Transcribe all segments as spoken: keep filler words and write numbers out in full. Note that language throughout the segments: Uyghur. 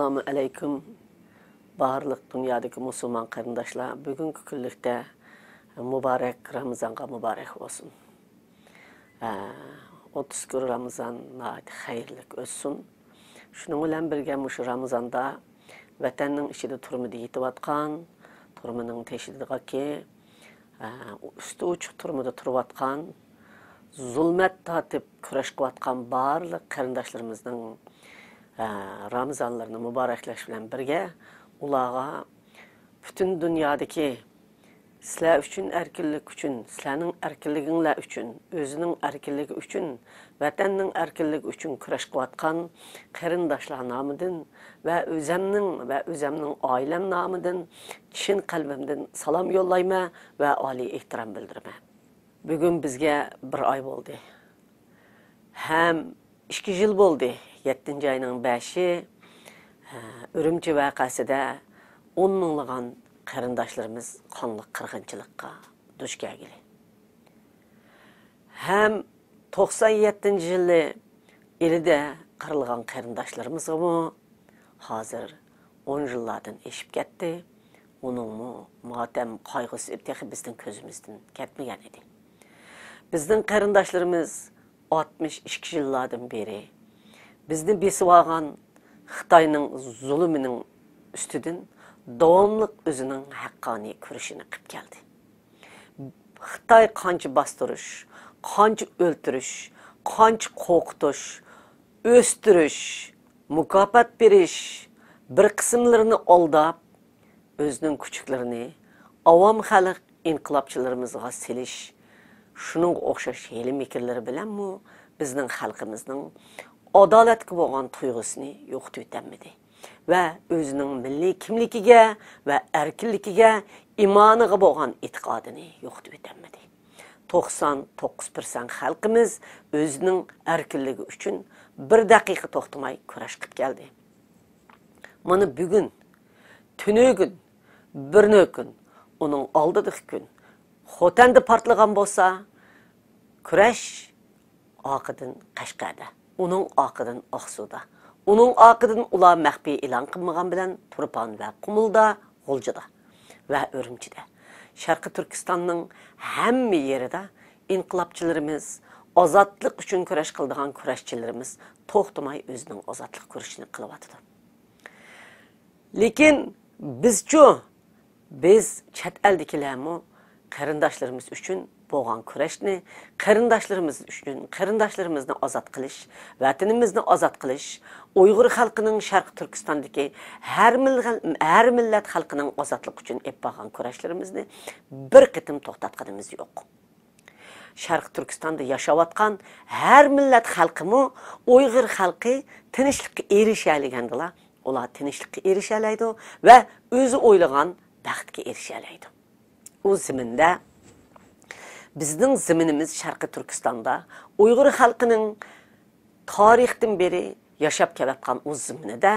ئەسسالامۇ ئەلەيكۇم، بارلىق دۇنيادىكى مۇسۇلمان قېرىنداشلار. بۈگۈنكى كۈنلۈكتە مۇبارەك، رامىزانغا مۇبارەك بولسۇن. ھە، ئوتتۇز كۈن رامىزان ناھايىتى خەيرلىك ئۆتسۇن. شۇنىڭ بىلەن بىرگە، مۇشۇ رامىزاندا ۋەتەننىڭ ئىچىدە تۈرمىدە يېتىۋاتقان، تۈرمىنىڭ تېشىدىكى، ئە، ئۈستى ئوچۇق تۈرمىدە تۇرۇۋاتقان، زۇلمەت تارتىپ كۈرەش قىلىۋاتقان بارلىق قېرىنداشلىرىمىزنىڭ، ئە، رامىزانلىرىنى مۇبارەكلەش بىلەن بىرگە، ئۇلارغا پۈتۈن دۇنيادىكى سىلەر ئۈچۈن ئەركىنلىك ئۈچۈن، سىلەرنىڭ ئەركىنلىكىڭلار ئۈچۈن، ئۆزىنىڭ ئەركىنلىكى ئۈچۈن، ۋەتەننىڭ ئەركىنلىكى ئۈچۈن كۈرەش قىلىۋاتقان قېرىنداشلار نامىدىن ۋە ئۆزەمنىڭ ۋە ئۆزەمنىڭ ئائىلەم نامىدىن چىن قەلبىمدىن سالام يوللايمەن ۋە ئالىي ئېھتىرام بىلدۈرىمەن. بۈگۈن بىزگە بىر ئاي بولدى. ھەم ئىككى يىل بولدى، يەتتىنچى ئاينىڭ بەشى، ئۈرۈمچى ۋەقەسىدە ئون مىڭلىغان قېرىنداشلىرىمىز قانلىق قىرغىنچىلىققا دۇچ كەلگىلى. ھەم توقسان يەتتىنچى يىلى ئىلىدە قىرىلغان قېرىنداشلىرىمىزغىمۇ ھازىر ئون يىللاردىن ئېشىپ كەتتى. ئۇنىڭمۇ ماتەم قايغۇسى تېخى بىزنىڭ كۆزىمىزدىن كەتمىگەن ئىدى. بىزنىڭ قېرىنداشلىرىمىز ئاتمىش ئىككى يىللاردىن بېرى بىزنى بېسىۋالغان خىتاينىڭ زۇلۇمىنىڭ ئۈستىدىن داۋاملىق ئۆزىنىڭ ھەققانىي كۈرىشىنى قىلىپ كەلدى. خىتاي قانچە باستۇرۇش، قانچە ئۆلتۈرۈش، قانچە قورقۇتۇش، ئۆستۈرۈش، مۇكاپات بېرىش، بىر قىسىملىرىنى ئالداپ، ئۆزىنىڭ كۈچۈكلىرىنى ئاۋام خەلق ئىنقىلابچىلىرىمىزغا سېلىش، شۇنىڭغا ئوخشاش ھىيلە-مىكىرلىرى بىلەنمۇ بىزنىڭ خەلقىمىزنىڭ ئادالەتكە بولغان تۇيغۇسىنى يوقىتىۋېتەلمىدى ۋە ئۆزىنىڭ مىللىي كىملىكىگە ۋە ئەركىنلىكىگە، ئىمانىغا بولغان ئېتىقادىنى يوقىتىۋېتەلمىدى. توقسان توققۇز پىرسەنت خەلقىمىز ئۆزىنىڭ ئەركىنلىكى ئۈچۈن بىر دەقىقە توختىماي كۈرەش قىلىپ كەلدى. مانا بۈگۈن، تۈنۈگۈن، بىرنۆكۈن، ئۇنىڭ ئالدىدىكى كۈن خوتەندە پارتلىغان بولسا، كۈرەش ئارقىدىن قەشقەردە، ئۇنىڭ ئارقىدىن ئاقسۇدا، ئۇنىڭ ئارقىدىن ئۇلار مەخپىي ئېلان قىلمىغان بىلەن تۇرپان ۋە قۇمۇلدا، غۇلجىدا ۋە ئۈرۈمچىدە، شەرقىي تۈركىستاننىڭ ھەممە يېرىدە ئىنقىلابچىلىرىمىز، ئازادلىق ئۈچۈن كۈرەش قىلىدىغان كۈرەشچىلىرىمىز توختىماي ئۆزىنىڭ ئازادلىق كۈرىشىنى قىلىۋاتىدۇ. لېكىن بىزچۇ؟ بىز چەت ئەلدىكىلەرمۇ قېرىنداشلىرىمىز ئۈچۈن بولغان كۈرەشنى، قېرىنداشلىرىمىز ئۈچۈن، قېرىنداشلىرىمىزنى ئازاد قىلىش، ۋەتىنىمىزنى ئازاد قىلىش، ئۇيغۇر خەلقىنىڭ شەرقىي تۈركىستاندىكى ھەر مىل-، ھەر مىللەت خەلقىنىڭ ئازادلىقى ئۈچۈن ئېلىپ بارغان كۈرەشلىرىمىزنى بىر قېتىم توختاتقىنىمىز يوق. شەرقىي تۈركىستاندا ياشاۋاتقان ھەر مىللەت خەلقىمۇ، ئۇيغۇر خەلقى تىنچلىققا ئېرىشەلىگەندىلا، ئۇلار تىنچلىققا ئېرىشەلەيدۇ ۋە ئۆزى ئويلىغان بەختكە ئېرىشەلەيدۇ. ئۇ زېمىندە، بىزنىڭ زېمىنىمىز شەرقىي تۈركىستاندا ئۇيغۇر خەلقىنىڭ تارىختىن بېرى ياشاپ كېلىۋاتقان ئۇ زېمىنىدە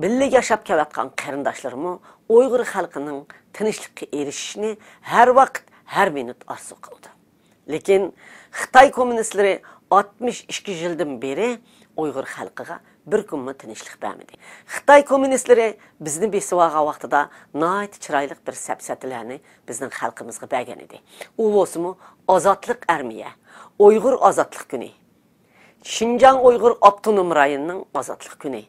بىللە ياشاپ كېلىۋاتقان قېرىنداشلىرىمۇ ئۇيغۇر خەلقىنىڭ تىنچلىققا ئېرىشىشىنى ھەر ۋاقىت، ھەر مىنۇت ئارزۇ قىلىدۇ. لېكىن خىتاي كوممۇنىستلىرى ئاتمىش ئىككى يىلدىن بېرى ئۇيغۇر خەلقىگە بىر كۈنمۇ تىنچلىق بەرمىدى. خىتاي كوممۇنىستلىرى بىزنى بېسىۋالغان ۋاقتىدا ناھايىتى چىرايلىق بىر سەپسەتىلەرنى بىزنىڭ خەلقىمىزغا بەرگەن ئىدى. ئۇ بولسىمۇ ئازادلىق ئەرمىيە، ئۇيغۇر ئازادلىق كۈنى، شىنجاڭ ئۇيغۇر ئاپتونوم رايونىنىڭ ئازادلىق كۈنى.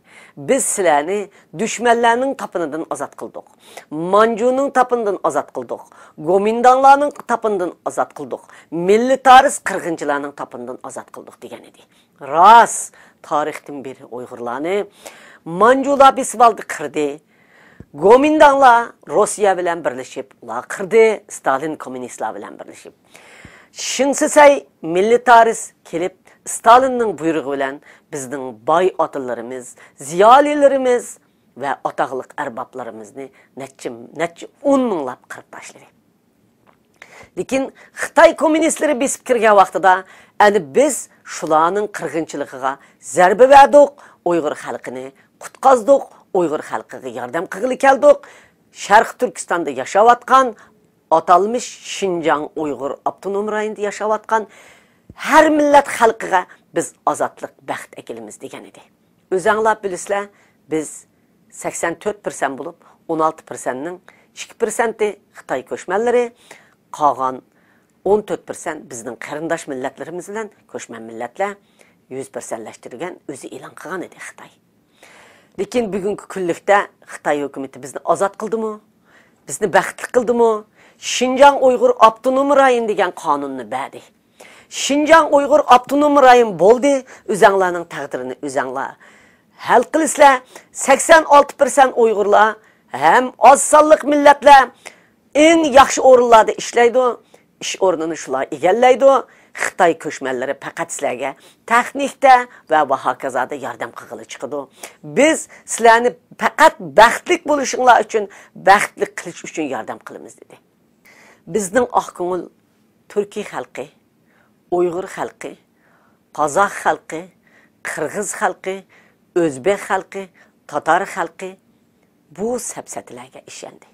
بىز سىلەرنى دۈشمەنلەرنىڭ تاپىنىدىن ئازاد قىلدۇق. مانجۇنىڭ تاپىنىدىن ئازاد قىلدۇق. گومىنداڭلارنىڭ تاپىنىدىن ئازاد قىلدۇق. مىللىتارىست قىرغىنچىلارنىڭ تاپىنىدىن ئازاد قىلدۇق، دېگەن ئىدى. راست، تارىختىن بېرى ئۇيغۇرلارنى مانجۇلار بېسىۋالدى، قىردى. گومىنداڭلار روسىيە بىلەن بىرلىشىپ ئۇلار قىردى، ستالىن كوممۇنىستلار بىلەن بىرلىشىپ. شېڭ شىسەي مىللىتارىست كېلىپ، ستالىننىڭ بۇيرۇقى بىلەن بىزنىڭ باي ئاتىلىرىمىز، زىيالىيلىرىمىز ۋە ئاتاقلىق ئەربابلىرىمىزنى نەچچە، نەچچە ئون مىڭلاپ قىرىپ تاشلىدى. لېكىن خىتاي كوممۇنىستلىرى بېسىپ كىرگەن ۋاقتىدا، ئەنە بىز شۇلارنىڭ قىرغىنچىلىقىغا زەربە بەردۇق، ئۇيغۇر خەلقىنى قۇتقازدۇق، ئۇيغۇر خەلقىگە ياردەم قىلغىلى كەلدۇق. شەرقىي تۈركىستاندا ياشاۋاتقان، ئاتالمىش شىنجاڭ ئۇيغۇر ئاپتونوم رايونىدا ياشاۋاتقان ھەر مىللەت خەلقىگە بىز ئازادلىق، بەخت ئەكېلىمىز، دېگەن ئىدى. ئۆزەڭلار بىلىسىلەر، بىز سەكسەن تۆت پىرسەنت بولۇپ، ئون ئالتە پىرسەنتنىڭ ئىككى پىرسەنتى خىتاي كۆچمەنلىرى، قالغان ئون تۆت پىرسەنت بىزنىڭ قېرىنداش مىللەتلىرىمىز بىلەن كۆچمەن مىللەتلەر يۈز پىرسەنتلەشتۈرگەن، ئۆزى ئېلان قىلغان ئىدى خىتاي. لېكىن بۈگۈنكى كۈنلۈكتە خىتاي ھۆكۈمىتى بىزنى ئازاد قىلدىمۇ؟ بىزنى بەختلىك قىلدىمۇ؟ شىنجاڭ ئۇيغۇر ئاپتونوم رايون دېگەن قانۇننى بەردى. شىنجاڭ ئۇيغۇر ئاپتونوم رايون بولدى، ئۆزەڭلارنىڭ تەقدىرىنى ئۆزەڭلار ھەل قىلىسىلەر. سەكسەن ئالتە پىرسەنت ئۇيغۇرلار ھەم ئاز سانلىق مىللەتلەر ئەڭ ياخشى ئورۇنلاردا ئىشلەيدۇ، ئىش ئورنىنى شۇلار ئىگىلەيدۇ. خىتاي كۆچمەنلىرى پەقەت سىلەرگە تېخنىكىدا ۋە ۋە ھاكازادا ياردەم قىلغىلى چىقىدۇ. بىز سىلەرنى پەقەت بەختلىك بولۇشۇڭلار ئۈچۈن، بەختلىك قىلىش ئۈچۈن ياردەم قىلىمىز، دېدى. بىزنىڭ ئاق كۆڭۈل تۈركىي خەلقى، ئۇيغۇر خەلقى، قازاق خەلقى، قىرغىز خەلقى، ئۆزبېك خەلقى، تاتار خەلقى بۇ سەپسەتىلەرگە ئىشەندى.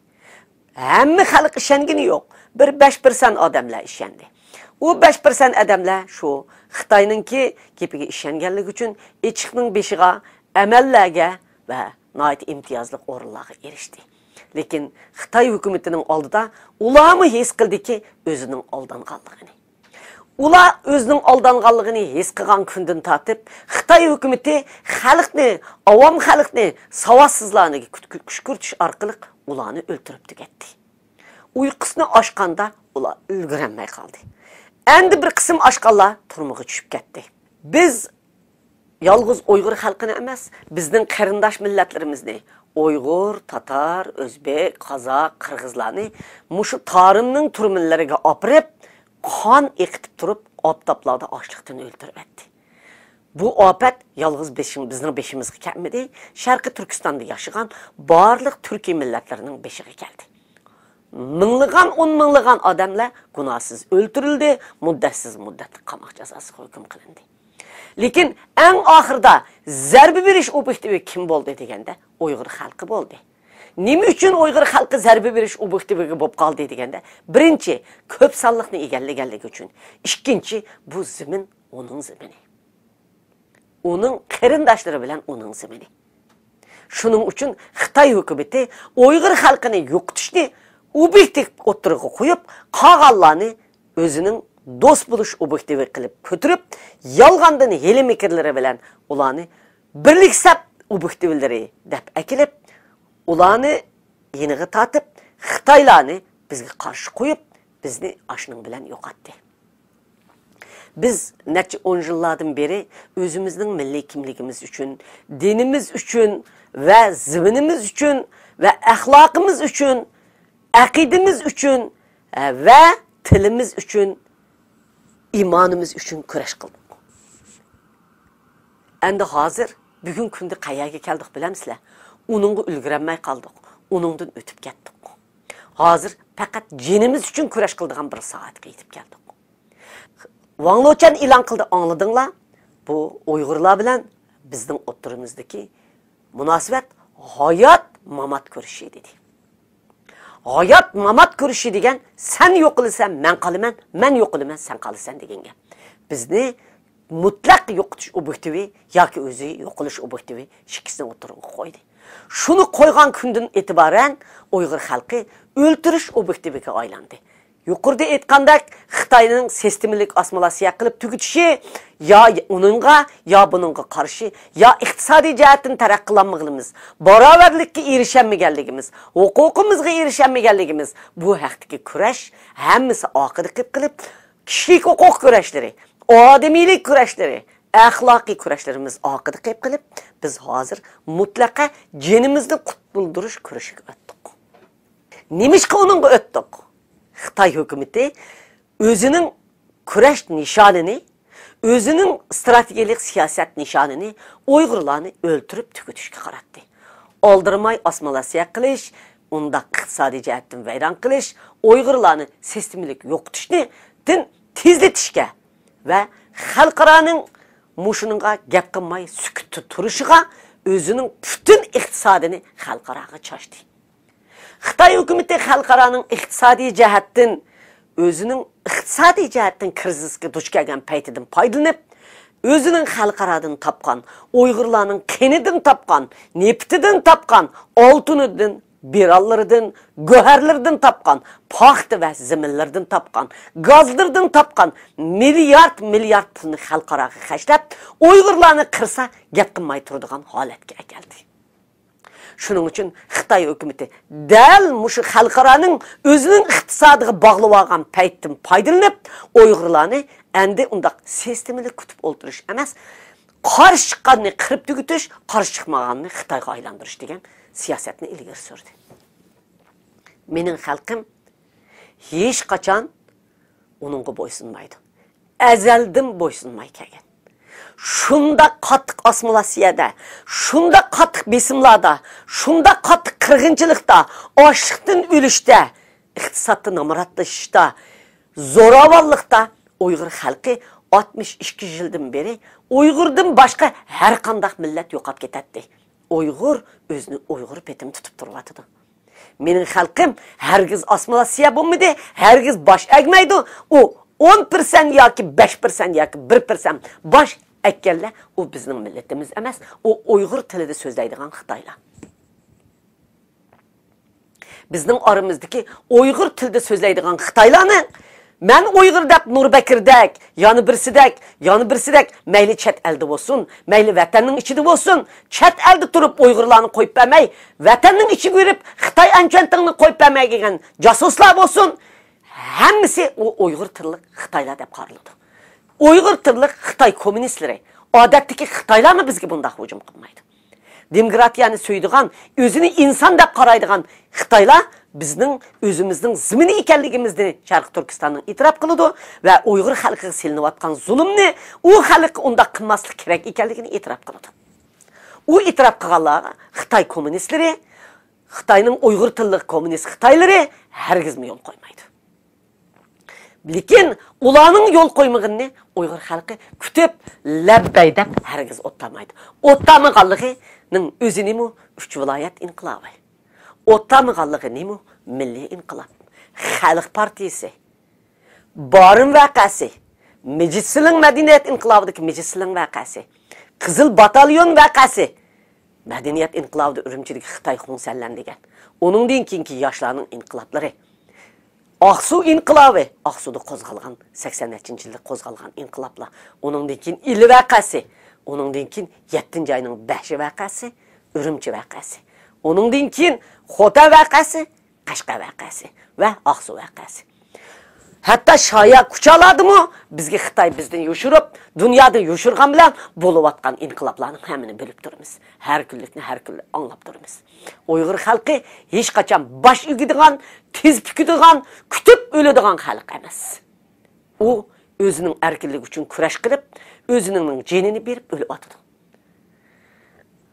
ھەممە خەلق ئىشەنگىنى يوق. بىر بەش پىرسەنت ئادەملەر ئىشەندى. ئۇ بەش پىرسەنت ئادەملەر شۇ خىتاينىڭكى گېپىگە ئىشەنگەنلىكى ئۈچۈن ئېچىقنىڭ بېشىغا، ئەمەللەرگە ۋە ناھايىتى ئىمتىيازلىق ئورۇنلارغا ئېرىشتى. لېكىن خىتاي ھۆكۈمىتىنىڭ ئالدىدا ئۇلارمۇ ھېس قىلدىكى ئۆزىنىڭ ئالدانغانلىقىنى. ئۇلار ئۆزىنىڭ ئالدانغانلىقىنى ھېس قىلغان كۈندىن تارتىپ، خىتاي ھۆكۈمىتى خەلقنى، ئاۋام خەلقنى ساۋاتسىزلارنى كۈشكۈرتۈش ئارقىلىق ئۇلارنى ئۆلتۈرۈپ تۈگەتتى. ئۇيقۇسىنى ئاچقاندا ئۇلار ئۈلگۈرەلمەي قالدى. ئەمدى بىر قىسىم ئاچقانلار تۈرمىگە چۈشۈپ كەتتى. بىز يالغۇز ئۇيغۇر خەلقىنى ئەمەس، بىزنىڭ قېرىنداش مىللەتلىرىمىزنى، ئۇيغۇر، تاتار، ئۆزبېك، قازاق، قىرغىزلارنى مۇشۇ تارىمنىڭ تۈرمىلىرىگە ئاپىرىپ، قان ئېقىتىپ تۇرۇپ، ئاپتاپلاردا ئاچلىقتىن ئۆلتۈرۈۋەتتى. بۇ ئاپەت يالغۇز بېشىڭ-، بىزنىڭ بېشىمىزغا كەلمىدى، شەرقىي تۈركىستاندا ياشىغان بارلىق تۈركىي مىللەتلەرنىڭ بېشىغا كەلدى. مىڭلىغان، ئون مىڭلىغان ئادەملەر گۇناھسىز ئۆلتۈرۈلدى، مۇددەتسىز مۇددەتلىك قاماق جازاسىغا ھۆكۈم قىلىندى. لېكىن ئەڭ ئاخىرىدا زەربە بېرىش ئوبيېكتىۋى كىم بولدى دېگەندە، ئۇيغۇر خەلقى بولدى. نېمە ئۈچۈن ئۇيغۇر خەلقى زەربە بېرىش ئوبيېكتىۋىگە بولۇپ قالدى دېگەندە، بىرىنچى، كۆپ سانلىقنى ئىگىلىگەنلىكى ئۈچۈن، ئىككىنچى، بۇ زېمىن ئۇنىڭ زېمىنى. ئۇنىڭ قېرىنداشلىرى بىلەن ئۇنىڭ زېمىنى. شۇنىڭ ئۈچۈن خىتاي ھۆكۈمىتى ئۇيغۇر خەلقىنى يوقىتىشنى ئوبيېكتىپ ئوتتۇرىغا قويۇپ، قالغانلارنى ئۆزىنىڭ دوست بولۇش ئوبيېكتىۋى قىلىپ كۆتۈرۈپ، يالغاندىن ھىيلە-مىكىرلىرى بىلەن ئۇلارنى بىرلىك سەپ ئوبيېكتىۋلىرى دەپ ئەكېلىپ، ئۇلارنى يېنىغا تارتىپ، خىتايلارنى بىزگە قارشى قويۇپ، بىزنى ئاشۇنىڭ بىلەن يوقاتتى. بىز نەچچە ئون يىللاردىن بېرى ئۆزىمىزنىڭ مىللىي كىملىكىمىز ئۈچۈن، دىنىمىز ئۈچۈن ۋە زېمىنىمىز ئۈچۈن ۋە ئەخلاقىمىز ئۈچۈن، ئەقىدىمىز ئۈچۈن، ھە، ۋە تىلىمىز ئۈچۈن، ئىمانىمىز ئۈچۈن كۈرەش قىلدۇق. ئەمدى ھازىر، بۈگۈنكى كۈندە قەيەرگە كەلدۇق بىلەمسىلەر؟ ئۇنىڭغا ئۈلگۈرەلمەي قالدۇق. ئۇنىڭدىن ئۆتۈپ كەتتۇق. ھازىر پەقەت جېنىمىز ئۈچۈن كۈرەش قىلىدىغان بىر سائەتكە يېتىپ كەلدۇق. ۋاڭ لېچۈەن ئېلان قىلدى، ئاڭلىدىڭلار؟ بۇ ئۇيغۇرلار بىلەن بىزنىڭ ئوتتۇرىمىزدىكى مۇناسىۋەت ھايات-مامات كۈرىشى، دېدى. ھايات-مامات كۈرىشى دېگەن، سەن يوقىلىسەن، مەن قالىمەن، مەن يوقىلىمەن، سەن قالىسەن دېگەن گەپ. بىزنى مۇتلەق يوقىتىش ئوبيېكتىۋى ياكى ئۆزى يوقىلىش ئوبيېكتىۋى ئىككىسىنى ئوتتۇرىغا قويدى. شۇنى قويغان كۈندىن ئېتىبارەن ئۇيغۇر خەلقى ئۆلتۈرۈش ئوبيېكتىۋىگە ئايلاندى. يۇقىرىدا ئېيتقاندەك، خىتاينىڭ سىستېمىلىك ئاسسىمىلياتسىيە قىلىپ تۈگىتىشى يا ئۇنىڭغا، يا بۇنىڭغا قارشى، يا ئىقتىسادىي جەھەتتىن تەرەققىي قىلالمىغىنىمىز، باراۋەرلىككە ئېرىشەلمىگەنلىكىمىز، ھوقۇقىمىزغا ئېرىشەلمىگەنلىكىمىز، بۇ ھەقتىكى كۈرەش ھەممىسى ئارقىدا قېلىپ قېلىپ، كىشىلىك ھوقۇق كۈرەشلىرى، ئادىمىيلىك كۈرەشلىرى، ئەخلاقىي كۈرەشلىرىمىز ئارقىدا قېلىپ قېلىپ، بىز ھازىر مۇتلەقە جېنىمىزنى قۇتۇلدۇرۇش كۈرىشىگە ئۆتتۇق. نېمىشقا ئۇنىڭغا ئۆتتۇق؟ خىتاي ھۆكۈمىتى ئۆزىنىڭ كۈرەش نىشانىنى، ئۆزىنىڭ ئىستراتېگىيەلىك سىياسەت نىشانىنى ئۇيغۇرلارنى ئۆلتۈرۈپ تۈگىتىشكە قاراتتى. ئالدىرىماي ئاسسىمىلياتسىيە قىلىش، ئۇنداق ئىقتىسادىي جەھەتتىن ۋەيران قىلىش، ئۇيغۇرلارنى سىستېمىلىك يوقىتىشنى دىن تېزلىتىشكە ۋە خەلقئارانىڭ مۇشۇنىڭغا گەپ قىلماي سۈكۈتتە تۇرۇشىغا ئۆزىنىڭ پۈتۈن ئىقتىسادىنى خەلقئاراغا چاچتى. خىتاي ھۆكۈمىتى خەلقئارانىڭ ئىقتىسادىي جەھەتتىن، ئۆزىنىڭ ئىقتىسادىي جەھەتتىن كىرىزىسقا دۇچ كەلگەن پەيتىدىن پايدىلىنىپ، ئۆزىنىڭ خەلقئارادىن تاپقان، ئۇيغۇرلارنىڭ قېنىدىن تاپقان، نېفىتىدىن تاپقان، ئالتۇنىدىن، بىرانلىرىدىن، گۆھەرلىرىدىن تاپقان، پاختا ۋە زېمىنلىرىدىن تاپقان، گازلىرىدىن تاپقان مىليارد، مىليارد پۇلنى خەلقئاراغا خەجلەپ، ئۇيغۇرلارنى قىرسا گەپ قىلماي تۇرىدىغان ھالەتكە ئەكەلدى. شۇنىڭ ئۈچۈن خىتاي ھۆكۈمىتى دەل مۇشۇ خەلقئارانىڭ ئۆزىنىڭ ئىقتىسادىغا باغلىۋالغان پەيتتىن پايدىلىنىپ، ئۇيغۇرلارنى ئەمدى ئۇنداق سىستېمىلىك كۈتۈپ ئولتۇرۇش ئەمەس، قارشى چىققاننى قىرىپ تۈگىتىش، قارشى چىقمىغاننى خىتايغا ئايلاندۇرۇش دېگەن سىياسەتنى ئىلگىرى سۈردى. مېنىڭ خەلقىم ھېچقاچان ئۇنىڭغا بويسۇنمايدۇ. ئەزەلدىن بويسۇنماي كەلگەن. شۇنداق قاتتىق ئاسسىمىلياتسىيەدە، شۇنداق قاتتىق بېسىملاردا، شۇنداق قاتتىق قىرغىنچىلىقتا، ئاچلىقتىن ئۆلۈشتە، ئىقتىسادتا نامراتلىشىشتا، زوراۋانلىقتا ئۇيغۇر خەلقى ئاتمىش ئىككى يىلدىن بېرى ئۇيغۇردىن باشقا ھەر قانداق مىللەت يوقاپ كېتەتتى. ئۇيغۇر ئۆزىنى ئۇيغۇر پېتىم تۇتۇپ تۇرۇۋاتىدۇ. مېنىڭ خەلقىم ھەرگىز ئاسسىمىلياتسىيە بولمىدى، ھەرگىز باش ئەگمەيدۇ. ئۇ ئون پىرسەنت ياكى بەش پىرسەنت ياكى بىر پىرسەنت باش ئەگكەنلەر ئۇ بىزنىڭ مىللىتىمىز ئەمەس، ئۇ ئۇيغۇر تىلىدا سۆزلەيدىغان خىتايلار. بىزنىڭ ئارىمىزدىكى ئۇيغۇر تىلىدا سۆزلەيدىغان خىتايلارنى مەن ئۇيغۇر دەپ نۇر بەكرىدەك، يەنە بىرسىدەك، يەنە بىرسىدەك، مەيلى چەت ئەلدە بولسۇن، مەيلى ۋەتەننىڭ ئىچىدە بولسۇن، چەت ئەلدە تۇرۇپ ئۇيغۇرلارنى قويۇپ بەرمەي، ۋەتەننىڭ ئىچىگە كىرىپ خىتاي ئەنچۈەنتىڭنى قويۇپ بەرمەي دېگەن جاسۇسلار بولسۇن، ھەممىسى ئۇ ئۇيغۇر تىللىق خىتايلار دەپ قارىلىدۇ. ئۇيغۇر تىللىق خىتاي كوممۇنىستلىرى، ئادەتتىكى خىتايلارمۇ بىزگە بۇنداق ھۇجۇم قىلمايدۇ. دېموكراتىيەنى سۆيىدىغان، ئۆزىنى ئىنسان دەپ قارايدىغان خىتايلار بىزنىڭ ئۆزىمىزنىڭ زېمىنى ئىكەنلىكىمىزنى شەرقىي تۈركىستاننىڭ ئېتىراپ قىلىدۇ ۋە ئۇيغۇر خەلقىگە سېلىنىۋاتقان زۇلۇمنى ئۇ خەلققە ئۇنداق قىلماسلىق كېرەك ئىكەنلىكىنى ئېتىراپ قىلىدۇ. ئۇ ئېتىراپ قىلغانلارغا خىتاي كوممۇنىستلىرى، خىتاينىڭ ئۇيغۇر تىللىق كوممۇنىست خىتايلىرى ھەرگىزمۇ يول قويمايدۇ. لېكىن ئۇلارنىڭ يول قويمىغىنىنى ئۇيغۇر خەلقى كۈتۈپ، لەببەي دەپ ھەرگىز ئوتتامايدۇ. ئوتتامىغانلىقىنىڭ ئۆزى نېمە؟ ئۈچ ۋىلايەت ئىنقىلابى. ئوتتامىغانلىقى نېمە؟ مىللىي ئىنقىلاب. خەلق پارتىيىسى. بارىن ۋەقەسى. مىجىتسىلىڭ مەدەنىيەت ئىنقىلابىدىكى مىجىتسىلىڭ ۋەقەسى. قىزىل باتاليون ۋەقەسى. مەدەنىيەت ئىنقىلابىدا ئۈرۈمچىدىكى خىتاي خۇڭسەنلەن دېگەن. ئۇنىڭدىن كېيىنكى ياشلارنىڭ ئىنقىلابلىرى. ئاقسۇ ئىنقىلابى، ئاقسۇدا قوزغالغان، سەكسەن نەچچىنچى يىلدا قوزغالغان ئىنقىلابلار. ئۇنىڭدىن كېيىن ئىلى ۋەقەسى، ئۇنىڭدىن كېيىن يەتتىنچى ئاينىڭ بەشى ۋەقەسى، ئۈرۈمچى ۋەقەسى. ئۇنىڭدىن كېيىن خوتەن ۋەقەسى، قەشقەر ۋەقەسى ۋە ئاقسۇ ۋەقەسى. ھەتتا شايا كۇچالاردىمۇ بىزگە خىتاي بىزدىن يوشۇرۇپ، دۇنيادىن يوشۇرغان بىلەن بولۇۋاتقان ئىنقىلابلارنىڭ ھەممىنى بىلىپ تۇرىمىز. ھەر كۈنلۈكنى ھەر كۈنلۈك ئاڭلاپ تۇرىمىز. ئۇيغۇر خەلقى ھېچقاچان باش ئۆگىدىغان، تىز پۈكىدىغان، كۈتۈپ ئۆلىدىغان خەلق ئەمەس. ئۇ ئۆزىنىڭ ئەركىنلىكى ئۈچۈن كۈرەش قىلىپ، ئۆزىنىڭ جېنىنى بېرىپ ئۆلۈۋاتىدۇ.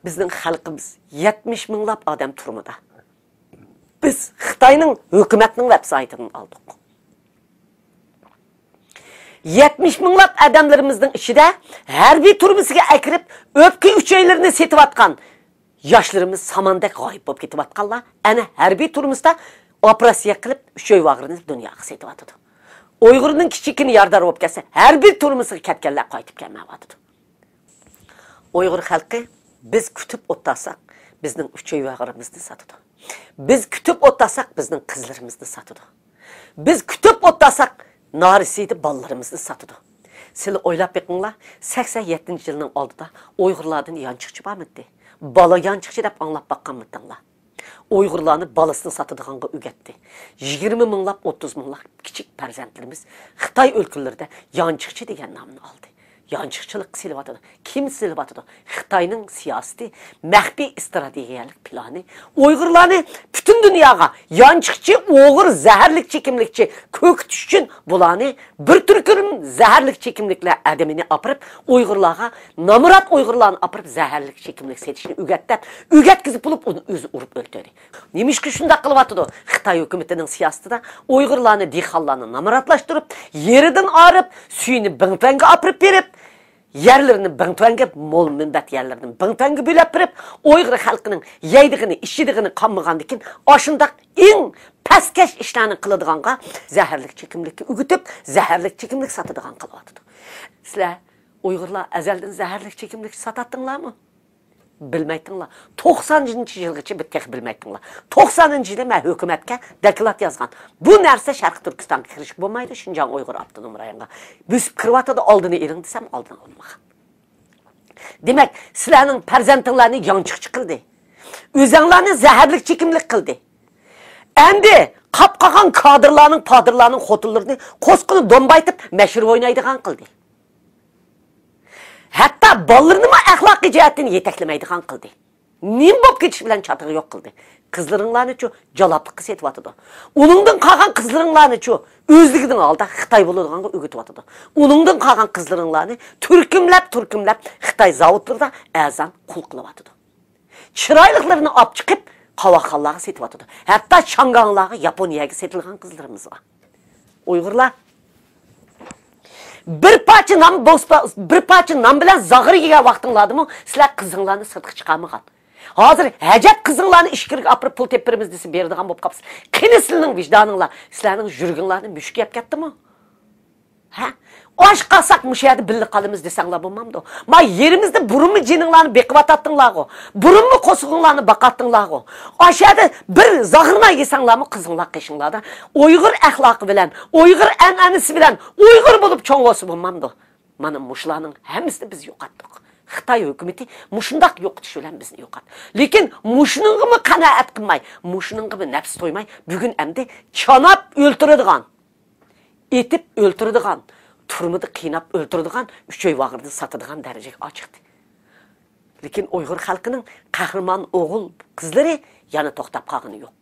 بىزنىڭ خەلقىمىز يەتمىش مىڭلاپ ئادەم تۈرمىدە. بىز خىتاينىڭ ھۆكۈمەتنىڭ ۋېب سايتىدىن ئالدۇق. يەتمىش مىڭلاپ ئادەملىرىمىزنىڭ ئىچىدە ھەربىي تۈرمىسىگە ئەكىرىپ، ئۆپكە ئۈچەيلىرىنى سېتىۋاتقان ياشلىرىمىز ساماندەك غايىب بولۇپ كېتىۋاتقانلار، ئەنە ھەربىي تۈرمىسىدە ئوپېراتسىيە قىلىپ، ئۈچەي ۋاغرىنى دۇنياغا سېتىۋاتىدۇ. ئۇيغۇرنىڭ كىچىككىنە يارىدار بولۇپ كەلسە، ھەربىي تۈرمىسىگە كەتكەنلەر قايتىپ كەلمەيۋاتىدۇ. ئۇيغۇر خەلقى، بىز كۈتۈپ ئولتۇرساق، بىزنىڭ ئۈچەي ۋاغرىمىزنى ساتىدۇ. بىز كۈتۈپ ئولتۇرساق، بىزنىڭ قىزلىرىمىزنى ساتىدۇ. بىز كۈتۈپ ئولتۇرساق، نارەسىدە بالىلىرىمىزنى ساتىدۇ. سىلى ئويلاپ بېقىڭلار، سەكسەن يەتتىنچى يىلنىڭ ئالدىدا ئۇيغۇرلاردىن يانچۇقچى بارمىدى؟ بالا يانچۇقچى دەپ ئاڭلاپ باققانمىدىڭلار؟ ئۇيغۇرلارنى بالىسىنى ساتىدىغانغا ئۆگەتتى. يىگىرمە مىڭلاپ، ئوتتۇز مىڭلاپ كىچىك پەرزەنتلىرىمىز خىتاي ئۆلكىلىرىدە يانچۇقچى دېگەن نامنى ئالدى. يانچۇقچىلىققا سېلىۋاتىدۇ. كىم سېلىۋاتىدۇ؟ خىتاينىڭ سىياسىتى، مەخپىي ئىستراتېگىيەلىك پىلانى ئۇيغۇرلارنى پۈتۈن دۇنياغا يانچۇقچى، ئوغرى، زەھەرلىك چېكىملىكچى كۆرسىتىش ئۈچۈن بۇلارنى بىر تۈركۈم زەھەرلىك چېكىملىكلەر ئادىمىنى ئاپىرىپ، ئۇيغۇرلارغا، نامرات ئۇيغۇرلارنى ئاپىرىپ زەھەرلىك چېكىملىك سېتىشنى ئۆگەت دەپ، ئۆگەتكۈزۈپ بولۇپ، ئۇنى ئۆزى ئۇرۇپ ئۆلتۈردى. نېمىشقا شۇنداق قىلىۋاتىدۇ؟ خىتاي ھۆكۈمىتىنىڭ سىياسىتىدە ئۇيغۇرلارنى، دېھقانلارنى نامراتلاشتۇرۇپ، يېرىدىن ئايرىپ، سۈيىنى بىڭتۈەنگە ئاپىرىپ بېرىپ، يەرلىرىنى بىڭتۈەنگە، مول مۇنبەت يەرلىرىنى بىڭتۈەنگە بۆلۈپ بېرىپ، ئۇيغۇر خەلقىنىڭ يەيدىغىنى، ئىچىدىغىنى قالمىغاندىكىن، ئاشۇنداق ئەڭ پەسكەش ئىشلارنى قىلىدىغانغا زەھەرلىك چېكىملىككە ئۆگىتىپ، زەھەرلىك چېكىملىك ساتىدىغان قىلىۋاتىدۇ. سىلەر ئۇيغۇرلار ئەزەلدىن زەھەرلىك چېكىملىك ساتاتتىڭلارمۇ؟ بىلمەيتتىڭلار. توقسانىنچى يىلغىچە بىر تېخى بىلمەيتتىڭلار. توقسانىنچى يىلى مەن ھۆكۈمەتكە دوكلات يازغان. بۇ نەرسە شەرقىي تۈركىستانغا كىرىشكە بولمايدۇ، شىنجاڭ ئۇيغۇر ئاپتونوم رايونىغا بۆسۈپ كىرىۋاتىدۇ، ئالدىنى ئېلىڭ دېسەم، ئالدىنى ئالمىغان. دېمەك، سىلەرنىڭ پەرزەنتىڭلارنى يانچۇقچى قىلدى. ئۆزەڭلارنى زەھەرلىك چېكىملىك قىلدى. ئەمدى قاپ قالغان كادىرلارنىڭ، پادىرلارنىڭ خوتۇنلىرىنى قوسقىنى دومبايتىپ مەشرەپ ئوينايدىغان قىلدى. ھەتتا بالىلىرىنىمۇ ئەخلاقىي جەھەتتىن يېتەكلىمەيدىغان قىلدى. نېمە بولۇپ كېتىش بىلەن چاتىقى يوق قىلدى. قىزلىرىڭلارنىچۇ جالاپلىققا سېتىۋاتىدۇ. ئۇنىڭدىن قالغان قىزلىرىڭلارنىچۇ ئۆزلۈكىدىن ھالدا خىتاي بولىدىغانغا ئۆگىتىۋاتىدۇ. ئۇنىڭدىن قالغان قىزلىرىڭلارنى تۈركۈملەپ، تۈركۈملەپ خىتاي زاۋۇتلىرىدا ئەرزان قۇل قىلىۋاتىدۇ. چىرايلىقلىرىنى ئاپ چىقىپ، قاۋاقخانلارغا سېتىۋاتىدۇ. ھەتتا شياڭگاڭلارغا، ياپونىيەگە سېتىلغان قىزلىرىمىز بار. ئۇيغۇرلار، بىر پارچە نان بولسا، بىر پارچە نان بىلەن زاغرا يېگەن ۋاقتىڭلاردىمۇ سىلەر قىزىڭلارنى سىرتقا چىقارمىغان. ھازىر ھاجەت قىزىڭلارنى ئىچكىرىگە ئاپىرىپ پۇل تېپىپ بېرىمىز دېسە بېرىدىغان بولۇپ قاپسىز. قېنى سىلىنىڭ ۋىجدانىڭلار، سىلەرنىڭ يۈرىكىڭلارنى مۈشۈك يەپ كەتتىمۇ؟ ھە؟ ئاچ قالساق مۇشۇ يەردە بىللە قالىمىز دېسەڭلار بولمامدۇ؟ ما يېرىمىزدە بۇرۇنمۇ جېنىڭلارنى بېقىۋاتاتتىڭلارغۇ، بۇرۇنمۇ قورسىقىڭلارنى باقاتتىڭلارغۇ. ئاشۇ يەردە بىر زاغرا نان يېسەڭلارمۇ قىزىڭلار قېشىڭلاردا ئۇيغۇر ئەخلاقى بىلەن، ئۇيغۇر ئەنئەنىسى بىلەن ئۇيغۇر بولۇپ چوڭ بولسا بولمامدۇ؟ مانا مۇشۇلارنىڭ ھەممىسىنى بىز يوقاتتۇق. خىتاي ھۆكۈمىتى مۇشۇنداق يوقىتىش بىلەن بىزنى يوقاتتى. لېكىن مۇشۇنىڭغىمۇ قانائەت قىلماي، مۇشۇنىڭغىمۇ نەپسى تويماي، بۈگۈن ئەمدى چاناپ ئۆلتۈرىدىغان، ئېتىپ ئۆلتۈرىدىغان، تۈرمىدە قىيناپ ئۆلتۈرىدىغان، ئۈچ ئۆي ۋاغرىدا ساتىدىغان دەرىجىگە ئاچىقتى. لېكىن ئۇيغۇر خەلقىنىڭ قەھرىمان ئوغۇل قىزلىرى يەنە توختاپ قالغىنى يوق.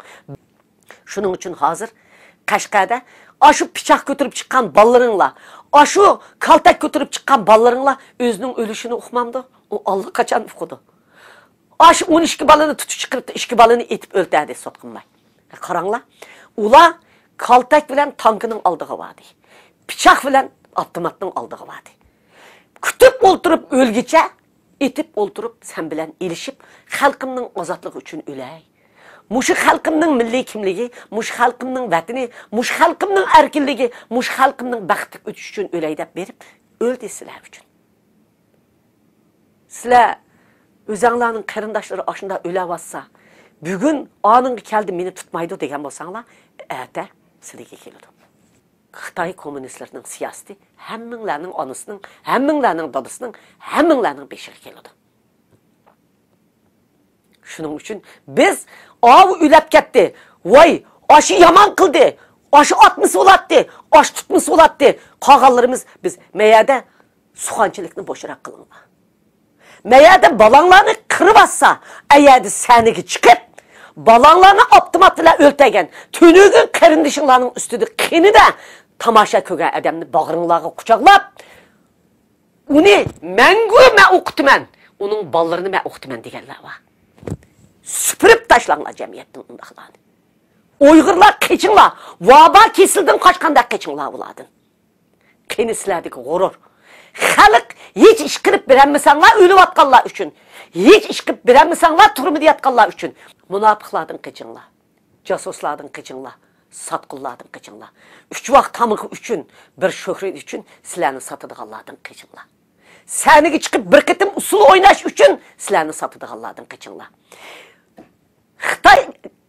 شۇنىڭ ئۈچۈن ھازىر قەشقەردە ئاشۇ پىچاق كۆتۈرۈپ چىققان بالىلىرىڭلار، ئاشۇ كالتەك كۆتۈرۈپ چىققان بالىلىرىڭلار ئۆزىنىڭ ئۆلۈشىنى ئۇقمامدۇ؟ ئۇ ئاللىقاچان ئۇقىدۇ. ئاشۇ ئون ئىككى بالىنى تۇتۇپ چىقىرىپتۇ، ئىككى بالىنى ئېتىپ ئۆلتۈردى سوتقۇنماي. قاراڭلار، ئۇلار كالتەك بىلەن تانكىنىڭ ئالدىغا باردى. پىچاق بىلەن ئاپتوماتنىڭ ئالدىغا باردى. كۈتۈپ ئولتۇرۇپ ئۆلگۈچە، ئېتىپ ئولتۇرۇپ سەن بىلەن ئېلىشىپ، خەلقىمنىڭ ئازادلىقى ئۈچۈن ئۆلەي. مۇشۇ خەلقىمنىڭ مىللىي كىملىكى، مۇشۇ خەلقىمنىڭ ۋەتىنى، مۇشۇ خەلقىمنىڭ ئەركىنلىكى، مۇشۇ خەلقىمنىڭ بەختلىك ئۆتۈشى ئۈچۈن ئۆلەي دەپ بېرىپ ئۆلدى سىلەر ئۈچۈن. سىلەر ئۆزەڭلارنىڭ قېرىنداشلىرى ئاشۇنداق ئۆلەۋاتسا، بۈگۈن ئانىڭغا كەلدى، مېنى تۇتمايدۇ دېگەن بولساڭلار، ئەتە سىلىگە كېلىدۇ. خىتاي كوممۇنىستلىرىنىڭ سىياسىتى ھەممىڭلارنىڭ ئانىسىنىڭ، ھەممىڭلارنىڭ دادىسىنىڭ، ھەممىڭلارنىڭ بېشىغا كېلىدۇ. شۇنىڭ ئۈچۈن بىز، ئاۋۇ ئۆلەپ كەتتى، ۋاي، ئاشۇ يامان قىلدى، ئاشۇ ئاتمىسا بولاتتى، ئاشۇ تۇتمىسا بولاتتى، قالغانلىرىمىز بىز مەيەردە سۇخانچىلىكنى بوشراق قىلىڭلار. مەيەردە بالاڭلارنى قىرىۋاتسا، ئەيەردە سەھنىگە چىقىپ، بالاڭلارنى ئاپتومات بىلەن ئۆلتۈرگەن تۈنۈگۈن قېرىندىشىڭلارنىڭ ئۈستىدە قېنىدە تاماشا كۆرگەن ئادەمنى باغرىڭلارغا قۇچاقلاپ، ئۇنى مەڭگۈ مەن ئوقۇتىمەن، ئۇنىڭ بالىلىرىنى مەن ئوقۇتىمەن دېگەنلەر بار. سۈپۈرۈپ تاشلاڭلار جەمئىيەتتىن ئۇنداقلارنى. ئۇيغۇرلار قېچىڭلار، ۋابا كېسىلدىن قاچقاندەك قېچىڭلار ئۇلاردىن. قېنى سىلەردىكى غۇرۇر؟ خەلق ھېچ ئىش قىلىپ بېرەلمىسەڭلار ئۆلۈۋاتقانلار ئۈچۈن، ھېچ ئىش قىلىپ بېرەلمىسەڭلار تۈرمىدە ياتقانلار ئۈچۈن، مۇناپىقلاردىن قېچىڭلار، جاسۇسلاردىن قېچىڭلار، ساتقۇنلاردىن قېچىڭلار. ئۈچ ۋاق تامىقى ئۈچۈن، بىر شۆھرەت ئۈچۈن سىلەرنى ساتىدىغانلاردىن قېچىڭلار. سەھنىگە چىقىپ بىر قېتىم ئۇسسۇل ئويناش ئۈچۈن سىلەرنى ساتىدىغانلاردىن قېچىڭلار. خىتاي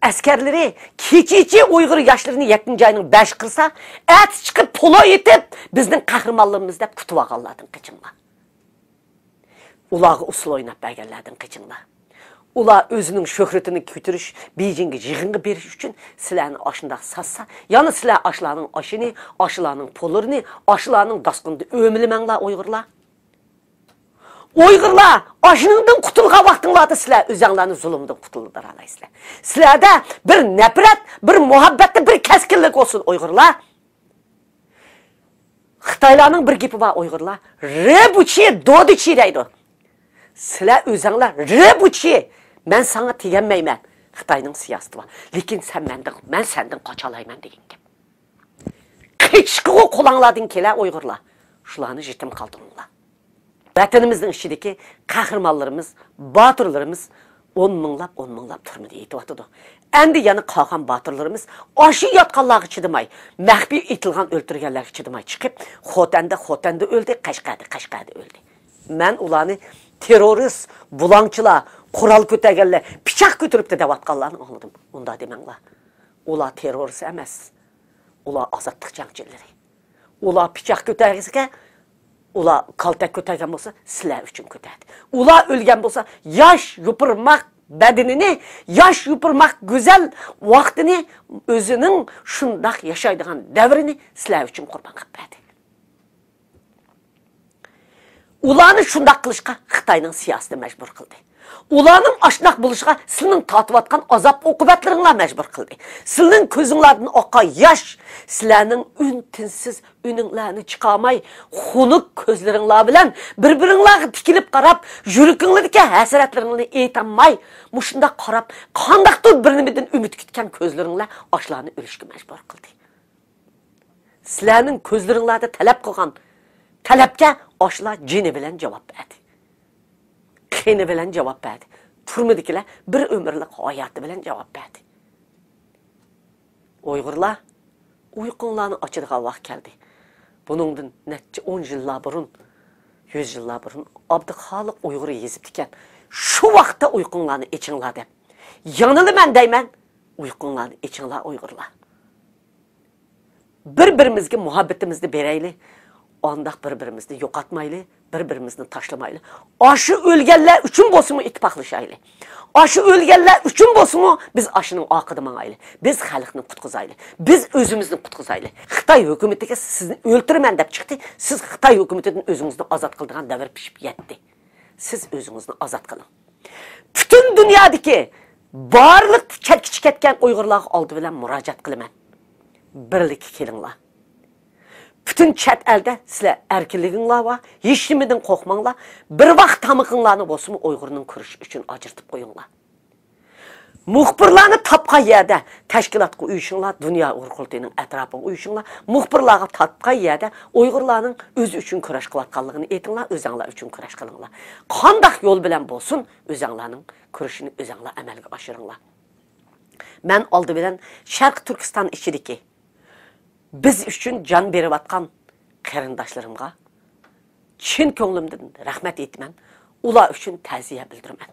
ئەسكەرلىرى كېچىچە ئۇيغۇر ياشلىرىنى يەتتىنچى ئاينىڭ بەشى قىرسا، ئەتىسى چىقىپ پولو ئېتىپ، بىزنىڭ قەھرىمانلىرىمىز دەپ كۈتۈۋالغانلاردىن قېچىڭلار. ئۇلارغا ئۇسسۇل ئويناپ بەرگەنلەردىن قېچىڭلار. ئۇلار ئۆزىنىڭ شۆھرىتىنى كۆتۈرۈش، بېيجىڭغا يىغىنغا بېرىش ئۈچۈن سىلەرنى ئاشۇنداق ساتسا، يەنە سىلەر ئاشۇلارنىڭ ئاشىنى، ئاشۇلارنىڭ پوللىرىنى، ئاشۇلارنىڭ داسقىنىدا ئۆمىلىمەڭلار ئۇيغۇرلار. ئۇيغۇرلار، ئاشۇنىڭدىن قۇتۇلغان ۋاقتىڭلاردا سىلەر ئۆزەڭلارنى زۇلۇمدىن قۇتۇلدۇرالايسىلەر. سىلەردە بىر نەپرەت، بىر مۇھەببەتتە بىر كەسكىنلىك بولسۇن ئۇيغۇرلار. خىتايلارنىڭ بىر گېپى بار ئۇيغۇرلار، رېبۇچى، دودىچى دەيدۇ. سىلەر ئۆزەڭلار رېبۇچى، مەن ساڭا تېگەلمەيمەن. خىتاينىڭ سىياسىتى بار. لېكىن سەن مەندىن، مەن سەندىن قاچالايمەن دېگەن گەپ. قېچىشقىغۇ قولۇڭلاردىن كېلە ئۇيغۇرلار. شۇلارنى يېتىم قالدۇرۇڭلار. ۋەتىنىمىزنىڭ ئىچىدىكى قەھرىمانلىرىمىز، باتۇرلىرىمىز ئون مىڭلاپ، ئون مىڭلاپ تۈرمىدە يېتىۋاتىدۇ. ئەمدى يەنە قالغان باتۇرلىرىمىز ئاشۇ ياتقانلارغا چىدىماي، مەخپىي ئېتىلغان، ئۆلتۈرگەنلەرگە چىدىماي چىقىپ، خوتەندە، خوتەندە ئۆلدى، قەشقەردە، قەشقەردە ئۆلدى. مەن ئۇلارنى تېررورىست، بۇلاڭچىلار، قورال كۆتەرگەنلەر، پىچاق كۆتۈرۈپتۇ دەۋاتقانلارنى ئاڭلىدىم. ئۇنداق دېمەڭلار. ئۇلار تېررورىست ئەمەس. ئۇلار ئازادلىق جەڭچىلىرى. ئۇلار پىچاق كۆتەرگەن، ئۇلار كالتەك كۆتەرگەن بولسا، سىلەر ئۈچۈن كۆتەردى. ئۇلار ئۆلگەن بولسا، ياش يوپۇرماق بەدىنىنى، ياش يوپۇرماق گۈزەل ۋاقتىنى، ئۆزىنىڭ شۇنداق ياشايدىغان دەۋرىنى سىلەر ئۈچۈن قۇربان قىلىپ بەردى. ئۇلارنى شۇنداق قىلىشقا خىتاينىڭ سىياسىتى مەجبۇر قىلدى. ئۇلارنىڭ ئاشۇنداق بولۇشىغا سىلىنىڭ تارتىۋاتقان ئازاب-ئوقۇبەتلىرىڭلار مەجبۇر قىلدى. سىلىنىڭ كۆزۈڭلاردىن ئاققان ياش، سىلەرنىڭ ئۈن-تىنسىز ئۈنۈڭلارنى چىقارماي، خۇنۈك كۆزلىرىڭلار بىلەن بىر-بىرىڭلارغا تىكىلىپ قاراپ، يۈرىكىڭلاردىكى ھەسرەتلىرىڭلارنى ئېيتالماي، مۇشۇنداق قاراپ، قانداقتۇر بىر نېمىدىن ئۈمىد كۈتكەن كۆزلىرىڭلار ئاشۇلارنى ئۆلۈشكە مەجبۇر قىلدى. سىلەرنىڭ كۆزلىرىڭلاردا تەلەپ قىلغان تەلەپكە ئاشۇلار جېنى بىلەن جاۋاب بەردى. قېنى بىلەن جاۋاب بەردى. تۈرمىدىكىلەر بىر ئۆمۈرلۈك ھاياتى بىلەن جاۋاب بەردى. ئۇيغۇرلار، ئۇيقۇڭلارنى ئاچىدىغان ۋاقىت كەلدى. بۇنىڭدىن نەچچە ئون يىللار بۇرۇن، يۈز يىللار بۇرۇن ئابدۇخالىق ئۇيغۇر يېزىپتىكەن، شۇ ۋاقىتتا ئۇيقۇڭلارنى ئېچىڭلار دەپ. يەنىلا مەن دەيمەن، ئۇيقۇڭلارنى ئېچىڭلار ئۇيغۇرلار. بىر-بىرىمىزگە مۇھەببىتىمىزنى بېرەيلى، ئانداق بىر-بىرىمىزنى يوقاتمايلى، بىر-بىرىمىزنى تاشلىمايلى. ئاشۇ ئۆلگەنلەر ئۈچۈن بولسىمۇ ئىتتىپاقلىشايلى. ئاشۇ ئۆلگەنلەر ئۈچۈن بولسىمۇ بىز ئاشۇنىڭ ئارقىدا ماڭايلى. بىز خەلقنى قۇتقۇزايلى. بىز ئۆزىمىزنى قۇتقۇزايلى. خىتاي ھۆكۈمىتىگە سىزنى ئۆلتۈرىمەن دەپ چىقتى. سىز خىتاي ھۆكۈمىتىدىن ئۆزىڭىزنى ئازاد قىلىدىغان دەۋر پىشىپ يەتتى. سىز ئۆزىڭىزنى ئازاد قىلىڭ. پۈتۈن دۇنيادىكى بارلىق چەتكىچە كەتكەن ئۇيغۇرلارغا ئالدى بىلەن مۇراجىئەت قىلىمەن. بىرلىككە كېلىڭلار. پۈتۈن چەت ئەلدە سىلەر ئەركىنلىكىڭلار بار، ھېچنېمىدىن قورقماڭلار. بىر ۋاق تامىقىڭلارنى بولسىمۇ ئۇيغۇرنىڭ كۈرىشى ئۈچۈن ئاجرىتىپ قويۇڭلار. مۇخبىرلارنى تاپقان يەردە تەشكىلاتقا ئۇيۇشۇڭلار، دۇنيا ئۇيغۇر قۇرۇلتىيىنىڭ ئەتراپىغا ئۇيۇشۇڭلار، مۇخبىرلارغا تاپقان يەردە ئۇيغۇرلارنىڭ ئۆزى ئۈچۈن كۈرەش قىلىۋاتقانلىقىنى ئېيتىڭلار، ئۆزەڭلار ئۈچۈن كۈرەش قىلىڭلار. قانداق يول بىلەن بولسۇن، ئۆزەڭلارنىڭ كۈرىشىنى ئۆزەڭلار ئەمەلگە ئاشۇرۇڭلار. مەن ئالدى بىلەن شەرقىي تۈركىستان ئىچىدىكى بىز ئۈچۈن جان بېرىۋاتقان قېرىنداشلىرىمغا چىن كۆڭلۈمدىن رەھمەت ئېيتىمەن، ئۇلار ئۈچۈن تەزىيە بىلدۈرىمەن.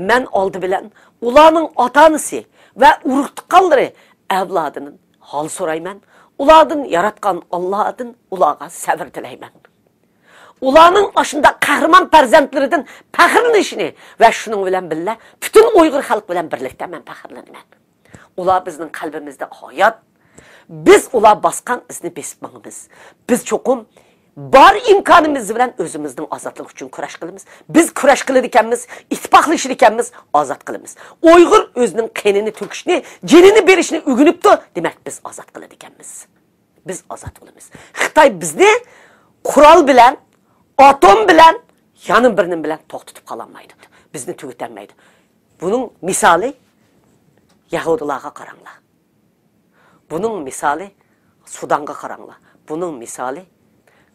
مەن ئالدى بىلەن ئۇلارنىڭ ئاتا-ئانىسى ۋە ئۇرۇق-تۇغقانلىرى، ئەۋلادىدىن ھال سورايمەن، ئۇلاردىن ياراتقان ئاللادىن ئۇلارغا سەۋر تىلەيمەن. ئۇلارنىڭ ئاشۇنداق قەھرىمان پەرزەنتلىرىدىن پەخىرلىنىشىنى ۋە شۇنىڭ بىلەن بىللە پۈتۈن ئۇيغۇر خەلقى بىلەن بىرلىكتە مەن پەخىرلىنىمەن. ئۇلار بىزنىڭ قەلبىمىزدە ھايات. بىز ئۇلار باسقان ئىزنى بېسىپ ماڭىمىز. بىز چوقۇم بار ئىمكانىمىز بىلەن ئۆزىمىزنىڭ ئازادلىقى ئۈچۈن كۈرەش قىلىمىز. بىز كۈرەش قىلىدىكەنمىز، ئىتتىپاقلىشىدىكەنمىز، ئازاد قىلىمىز. ئۇيغۇر ئۆزىنىڭ قېنىنى تۆكۈشنى، جېنىنى بېرىشنى ئۆگىنىپتۇ، دېمەك، بىز ئازاد قىلىدىكەنمىز. بىز ئازاد بولىمىز. خىتاي بىزنى قورال بىلەن، ئاتوم بىلەن، يەنە بىر نېمە بىلەن توختىتىپ قالالمايدۇ. بىزنى تۈگىتەلمەيدۇ. بۇنىڭ مىسالى يەھۇدىيلارغا قاراڭلار. بۇنىڭ مىسالى سۇدانغا قاراڭلار. بۇنىڭ مىسالى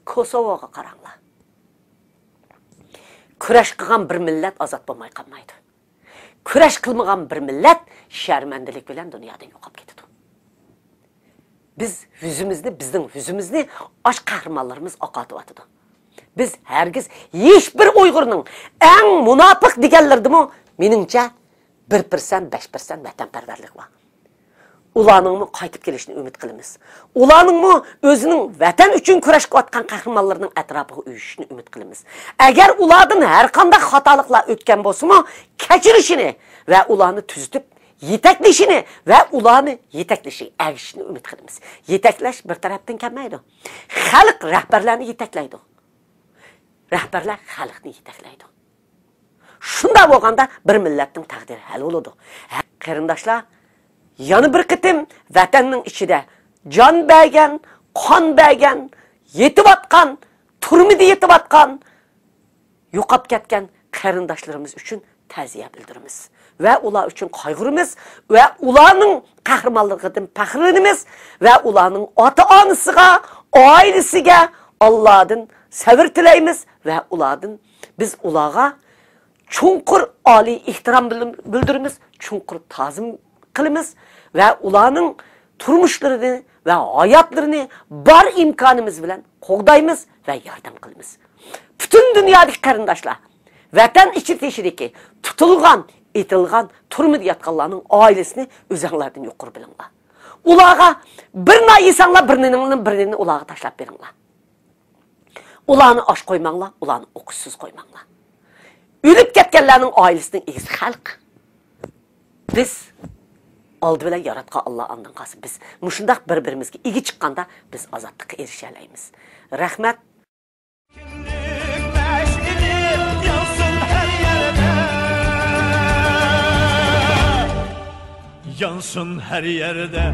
كوسوۋوغا قاراڭلار. كۈرەش قىلغان بىر مىللەت ئازاد بولماي قالمايدۇ. كۈرەش قىلمىغان بىر مىللەت شەرمەندىلىك بىلەن دۇنيادىن يوقاپ كېتىدۇ. بىز يۈزىمىزنى، بىزنىڭ يۈزىمىزنى ئاش قەھرىمانلىرىمىز ئاقارتىۋاتىدۇ. بىز ھەرگىز ھېچبىر ئۇيغۇرنىڭ ئەڭ مۇناپىق دېگەنلىرىدىمۇ، مېنىڭچە، بىر پىرسەنت، بەش پىرسەنت ۋەتەنپەرۋەرلىك بار. ئۇلارنىڭمۇ قايتىپ كېلىشىنى ئۈمىد قىلىمىز. ئۇلارنىڭمۇ ئۆزىنىڭ ۋەتەن ئۈچۈن كۈرەش قىلىۋاتقان قەھرىمانلىرىنىڭ ئەتراپىغا ئۇيۇشۇشىنى ئۈمىد قىلىمىز. ئەگەر ئۇلاردىن ھەرقانداق خاتالىقلار ئۆتكەن بولسىمۇ، كەچۈرۈشىنى ۋە ئۇلارنى تۈزىتىپ، يېتەكلىشىنى ۋە ئۇلارنى يېتەكلىشىگە ئەگىشىشىنى ئۈمىد قىلىمىز. يېتەكلەش بىر تەرەپتىن كەلمەيدۇ. خەلق رەھبەرلەرنى يېتەكلەيدۇ. رەھبەرلەر خەلقنى يېتەكلەيدۇ. شۇنداق بولغاندا بىر مىللەتنىڭ تەقدىرى ھەل بولىدۇ. ھە، قېرىنداشلار، يەنە بىر قېتىم ۋەتەننىڭ ئىچىدە جان بەرگەن، قان بەرگەن، يېتىۋاتقان، تۈرمىدە يېتىۋاتقان، يوقاپ كەتكەن قېرىنداشلىرىمىز ئۈچۈن تەزىيە بىلدۈرىمىز ۋە ئۇلار ئۈچۈن قايغۇرىمىز ۋە ئۇلارنىڭ قەھرىمانلىقىدىن پەخىرلىنىمىز ۋە ئۇلارنىڭ ئاتا-ئانىسىغا، ئائىلىسىگە ئاللادىن سەۋر تىلەيمىز ۋە ئۇلاردىن، بىز ئۇلارغا چوڭقۇر ئالىي ئېھتىرام بىلدۈرىمىز، چوڭقۇر تازىم قىلىمىز ۋە ئۇلارنىڭ تۇرمۇشلىرىنى ۋە ھاياتلىرىنى بار ئىمكانىمىز بىلەن قوغدايمىز ۋە ياردەم قىلىمىز. پۈتۈن دۇنيادىكى قېرىنداشلار، ۋەتەن ئىچى تېشىدىكى تۇتۇلغان، ئېتىلغان، تۈرمىدە ياتقانلارنىڭ ئائىلىسىنى ئۆزەڭلاردىن يۇقىرى بىلىڭلار. ئۇلارغا بىر نان يېسەڭلار، بىر نېنىڭلارنى، بىر نېنىنى ئۇلارغا تاشلاپ بېرىڭلار. ئۇلارنى ئاچ قويماڭلار، ئۇلارنى ئوقۇشسىز قويماڭلار. ئۆلۈپ كەتكەنلەرنىڭ ئائىلىسىنىڭ ئىگىسى خەلق. بىز ئالدى بىلەن ياراتقان ئاللا، ئاندىن قالسا بىز مۇشۇنداق بىر-بىرىمىزگە ئىگە چىققاندا بىز ئازادلىققا ئېرىشەلەيمىز. رەھمەت. كىملىك مەشئىلى يانسۇن ھەر يەردە، يانسۇن ھەر يەردە.